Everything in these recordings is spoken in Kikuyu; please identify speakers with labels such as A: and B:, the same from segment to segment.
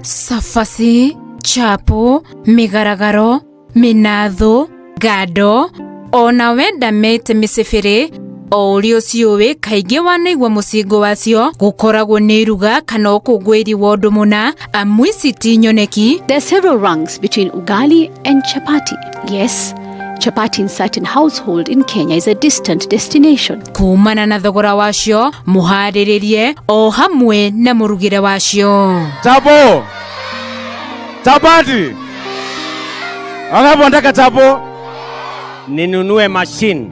A: Cabaci, chapo, mĩgaragaro, mĩnatho, ngando, ona wenda mete mĩcibĩrĩ, o ũrĩa ũciũĩ kaingĩ wanaigua mũcingo wacio gũkoragwo nĩ iruga kana ũkũngũĩri wa ũndũ mũna, amu ici ti nyoneki.
B: There are several rungs between ugali and chapati. Yes, chapati in certain household in Kenya is a distant destination.
A: Kumana na thogora wacio, mũharĩrĩrie o hamwe na mũrugĩre wacio.
C: Chapo! Chapati! Wangapi wanataka chapo?
D: Ninunue machine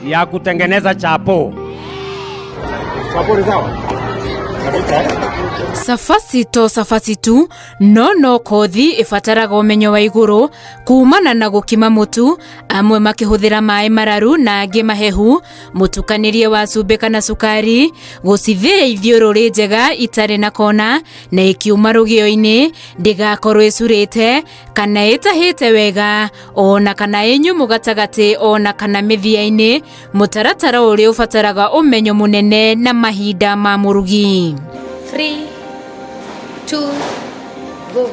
D: ya kutengeneza chapo.
C: Chapo ni sawa?
A: Cabaci to cabaci tu, no no kothi ĩbataraga ũmenyo wa igũrũ kumana na gũkima mũtu, amwe makĩhũthĩra maĩ mararu na angĩ mahehu, mũtukanĩrie wa cumbĩ kana cukari, gũcithĩa ithiũrũrĩ njega itarĩ na kona na ĩkiuma rũgĩo-inĩ ndĩgakorwo ĩcurĩte kana ĩtahĩte wega, ona kana ĩ nyũmũ gatagatĩ ona kana mĩthia-inĩ, mũtaratara ũrĩa ũbataraga ũmenyo mũnene na mahinda ma mũrugi.
E: 3, 2, go.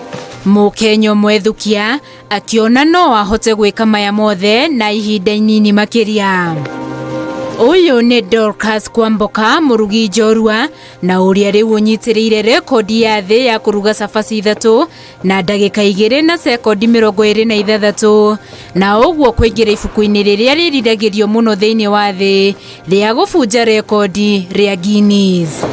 A: Mũkenya ũmwe thukia akĩona no ahote gwĩka maya mothe na ihinda inini makĩria. Ũyũ nĩ Dorcas Kwamboka, mũrugi njorua na ũrĩa rĩu ũnyitĩrĩire rekondi ya thĩ ya kũruga cabaci 3 na ndagĩka 2 na sekondi 26, na ũguo kũingĩra ibuku-inĩ rĩrĩa rĩriragĩrio mũno thĩinĩ wa thĩ rĩa gũbunja rekondi rĩa Guinness.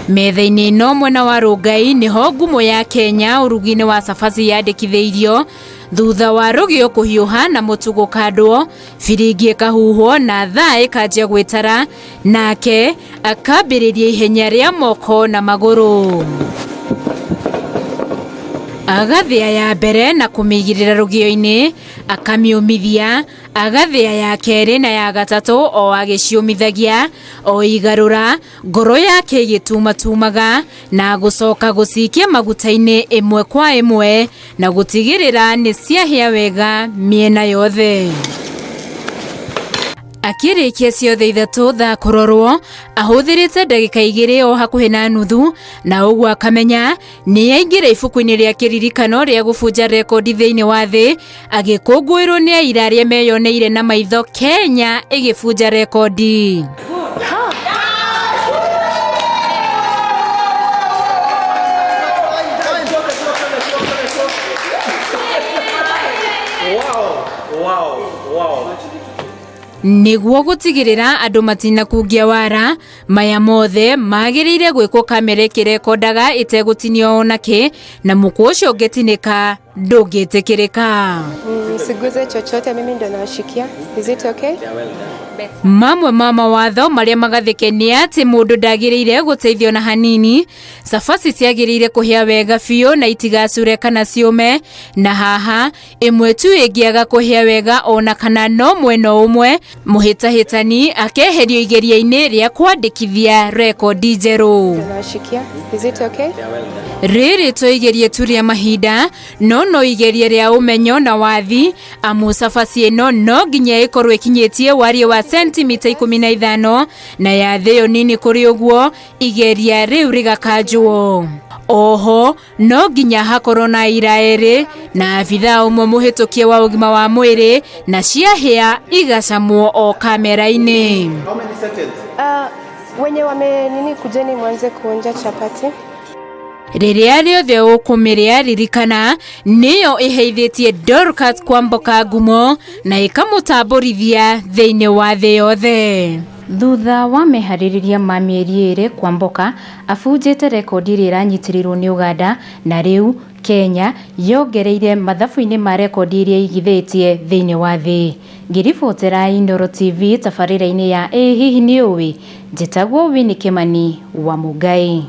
A: Metha-inĩ ĩno mwena wa Rongai nĩho ngumo ya Kenya ũrugi-inĩ wa cabaci yandĩkithĩirio thutha wa rũgĩo kũhiũha na mũtu gũkandwo, biringi ĩkahuhwo na thaa ĩkanjia gwĩtara, nake akambĩrĩria ihenya rĩa moko na magũrũ. Agathĩa ya mbere na kũmĩigĩrĩra rũgĩo-inĩ, akamĩũmithia, agathĩa ya kerĩ na ya gatatũ o agĩciũmithagia, o igarũra, ngoro yake ĩgĩtumatumaga na gũcoka gũcikia maguta-inĩ ĩmwe kwa ĩmwe na gũtigĩrĩra nĩ ciahĩa wega mĩena yothe. Akĩrĩkia ciothe 3 thaa kũrorwo, ahũthĩrĩte ndagĩka 2 o hakuhĩ na nuthu, na ũguo akamenya nĩ aingĩra ibuku-inĩ rĩa kĩririkano rĩa gũbunja rekondi thĩinĩ wa thĩ, agĩkũngũĩrwo nĩ aira arĩa meyoneire na maitho Kenya ĩgĩbunja rekondi. Nĩguo gũtigĩrĩra andũ matinakungia wara, maya mothe magĩrĩire gwĩkwo kamera ĩkĩrekondaga ĩtegũtinio ona kĩ, na mũkwa ũcio ũngĩtinĩka ndũngĩtĩkĩrĩka.
F: Msiguze chochote, mimi ndo nawashikia. Is it okay?
A: Mamwe ma mawatho marĩa magathĩke nĩ atĩ mũndũ ndagĩrĩire gũteithio na hanini, cabaci ciagĩrĩire kũhĩa wega biũ na itigacure kana ciũme, na haha ĩmwe tu ĩngĩaga kũhĩa wega ona kana no mwena ũmwe, mũhĩtahĩtani akeherio igeria-inĩ rĩa kwandĩkithia rekondi njerũ.
F: Nawashikia. Is it okay?
A: Rĩrĩ to igeria tu rĩa mahinda, no no igeria rĩa ũmenyo na wathi, amu cabaci ĩno no nginya ĩkorwo ĩkinyĩtie wariĩ wa sentimita 15 na yathĩo nini kũrĩ ũguo igeria rĩu rĩgakanjwo. Oho no nginya hakorwo na aira erĩ na abithaa ũmwe mũhĩtũkie wa ũgima wa mwĩrĩ, na ciahĩa igacamwo o kamera-inĩ.
F: Wenye wame nini, kujeni mwanze kuonja chapati.
A: Rĩrĩa rĩothe ũkũmĩrĩa ririkana nĩyo ĩheithĩtie Dorcas Kwamboka ngumo na ĩkamũtambũrithia thĩinĩ wa thĩ yothe. Thutha wa meharĩrĩria ma mĩeri 2, Kwamboka abunjĩte rekondi ĩrĩa ĩranyitĩrĩirwo nĩ Uganda, na rĩu Kenya yongereire mathabu-inĩ ma rekondi iria ĩigithĩtie thĩinĩ wa thĩ. Ngĩribotera Inooro TV tabarĩra-inĩ ya Ĩ Hihi Nĩ Ũĩ, njĩtagwo Winnie Kimani wa Mũngai.